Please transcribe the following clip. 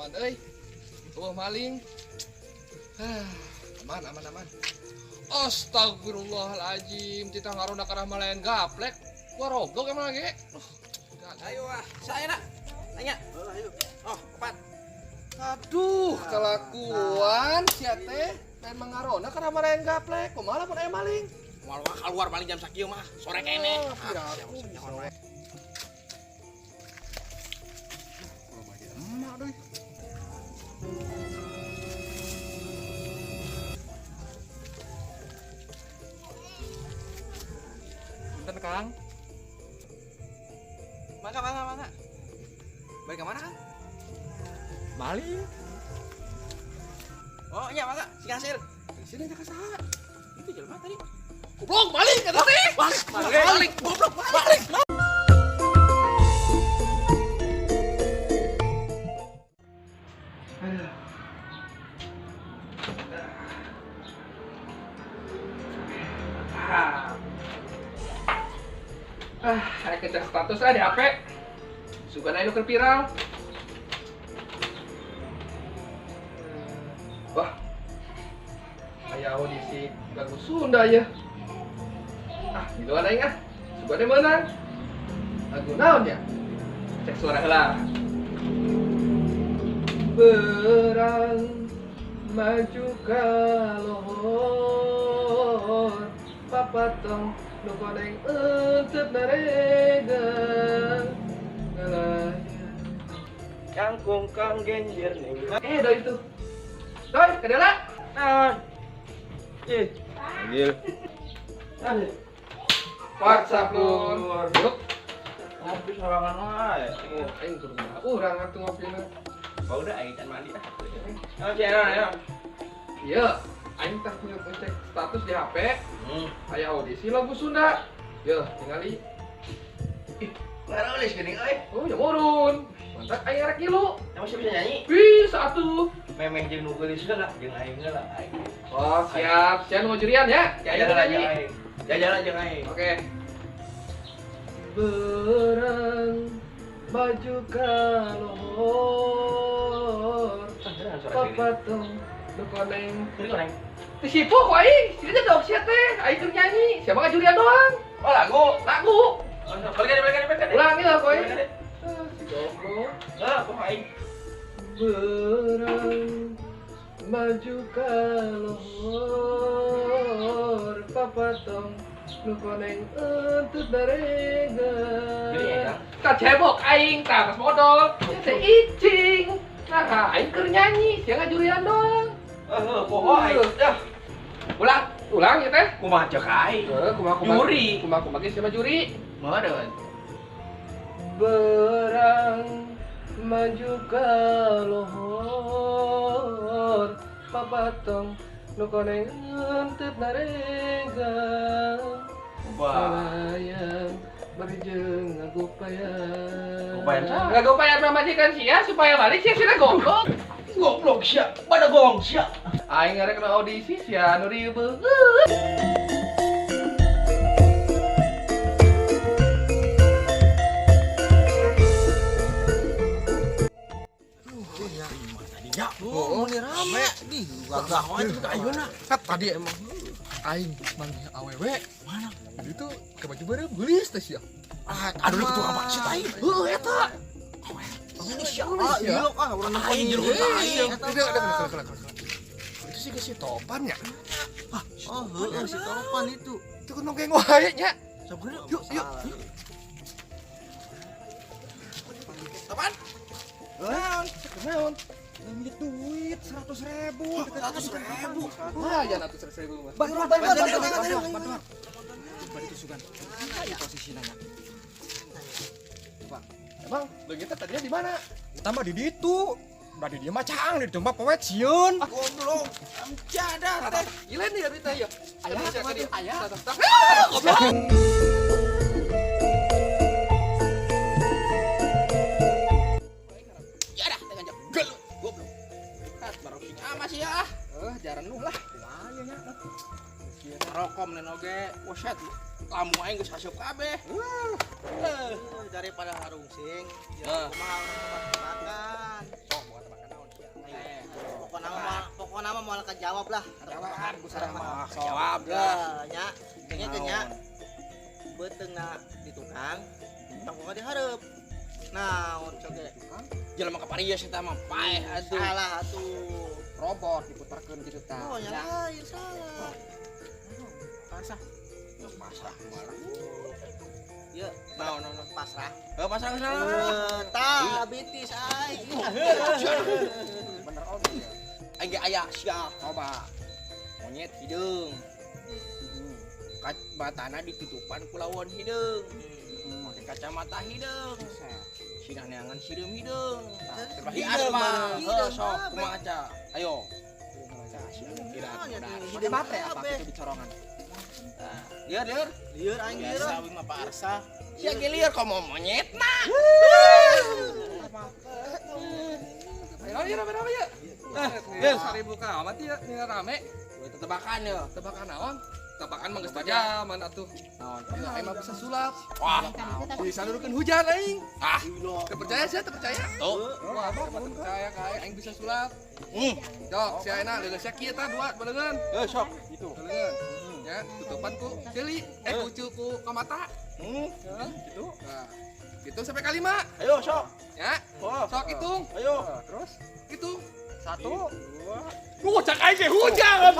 Aman euy. Eueuh maling. Aman aman aman. Astagfirullahaladzim, titah ngaronda ka malayan gaplek. Gua roblok emang lagi. Ayo ah, saya nak. Nanya. Ayo. Oh, kepat. Aduh, kelakuan sia teh lain mangarona ka malayan gaplek. Kumaha lamun aya maling? Moal keluar maling jam sakieu mah, sore kene. Ah, piraku. Emak doi. Punten Kang. Mangga mangga mangga. Balik ke mana Kang? Maling. Oh iya mangga, sing hasil. Sini aja ka saha? Itu jelema tadi. Goblok maling kata teh. Balik, balik, goblok, balik. Ah, saya cek status ah di HP. Sugan aya nu keur viral. Wah. Aya audisi lagu Sunda ya. Ah, giluan aing ah. Sugan meunang. Lagu naon ya? Cek suara heula. Berang maju ka lohor papatong nu koneng eunteup naregang ngalaya. Kangkung kang genjer ning. Doi itu. Doi, kadela. Naon? Ih, Anjir. aduh. WhatsApp lur. Yuk. Ngopi sorangan wae. Oh, aing kudu urang atuh ngopina. Bau udah aing can mandi ah. Oh, cieron ayo. Iya, aing tah ngecek status di HP. Aya audisi lagu Sunda. Yeuh, tingali. Ih, ngarulis geuning euy. Oh, ya murun. Mantap aing rek ngilu. Emang sih bisa nyanyi? Bisa atuh. Memeh jeung nu geulis heula, jeung aing heula aing. Oh, siap. Siap nu jurian ya. Jajalan aja aing. Jajalan jeung aing. Oke. Berang maju ka lohor papatung nu koneng. Ini koneng. Teu sipu ku aing, sini teh dog sia teh, aing keur nyanyi, siapa ngajurian doang. Oh, lagu. Lagu. Balikan balikan balikan. Ulang ya ku aing. Ah, si goblok. Heeh, kumaha aing. Berang maju ka lohor papatong nu koneng euntut daregang. Jadi ya, Kang? Kacebok aing tah geus modol. Teh icing. Nah, aing keur nyanyi, sia ngajurian doang. Heeh, poho aing. Dah. Ulang, ulang ya teh. Kumaha cek aing? Heeh, kumaha kumaha. Juri. Kumaha kumaha ge siapa juri? Meureun. Berang maju ka lohor papatong nu koneng eunteup naregang. Wah. Ngalayang bari jeung ngagopayan. Gopayan saha? Ngagopayan pamajikan sia supaya balik sia sia goblok. Goblok sia, pada gong sia. Aing ngarek kena audisi sia nu rieubeut. Ya, oh, ini rame. Di gagah wae teh ayeuna. Tadi emang aing manggih awewe. Mana? Itu ke baju beureum geulis teh sia. Ah, aduh lu tukang maksud aing. Heuh eta. Ini sia. Ah, iya ah, urang aing jero aing. Udah, udah, udah, udah. Itu sih ke si Topan ya? Ah, oh, heuh si Topan itu. Itu kan nonggeng wae nya. Sabar yuk, yuk. Topan. Naon? Naon? Ngambil duit 100.000. 100.000. Wah, ya 100.000 mah. Bantu, bantu, bantu, bantu. Coba itu sugan. Ini posisi nanya. Pak, emang leungitnya tadinya di mana? Utama di ditu. Udah di dieu mah caang, di ditu mah poet sieun. Goblok. Amjada teh. Gila nih ya duitnya ya. Ayah, ayah. Goblok. Ya dah, teh ngajak gelut. Goblok. Baru sing ama sih ya. Jaran nuh lah. Rokok menen oge, waset. Lamu aing geus haseup kabeh. Daripada harungsing, ya kumaha urang tempat makan. Sok buat makan. Moal kajawab lah. Jawab ku sareng mah. Jawab lah. Ya, nya. Dengekeun nya. Beuteungna di tukang, tongkongna di hareup. Naon coge? Jelema kaparieu eta mah paeh atuh. Salah atuh. Robot diputarkeun gitu tah. Oh, nya lain salah. Pasah. Pasrah malah. Ya, Naon naon. pasrah. Eh, pasrah salah. Eh, tah bitis aing. Bener oge ya. Aing ge aya sia. Coba. Monyet hideung. Matana ditutupan ku lawon hideung. Make kacamata hideung. Sirah neangan sireum hideung. Tah, di aspal. Heuh, sok kumaha ca? Ayo. Pakai baterai apa gitu di corongan? Lieur lieur. Lieur aing lieur. Biasa aing mah Pak Arsa. Sia ge lieur komo monyet mah. Ayo ya rame-rame ya. Eh, 1000 ka amat ya, ini rame. Tebakan ya. Tebakan naon? Tebakan mah geus zaman atuh. Naon? Ya, aing mah bisa sulap. Wah, Bisa nurukeun hujan aing. Ah, Terpercaya sih, terpercaya. tuh. Wah, apa percaya ka aing, aing bisa sulap. Dok, si ayeuna leungeun sia kieu tah dua baleungeun. Eh, sok. Gitu. Baleungeun. Ya, tutupan ku ceuli, eh ku ku kamata. Ya, Gitu. Nah, hitung sampai kalima. Ayo, sok. Ya, Oh, sok hitung, ayo. Terus hitung. satu, dua, Cak aing ge hujan.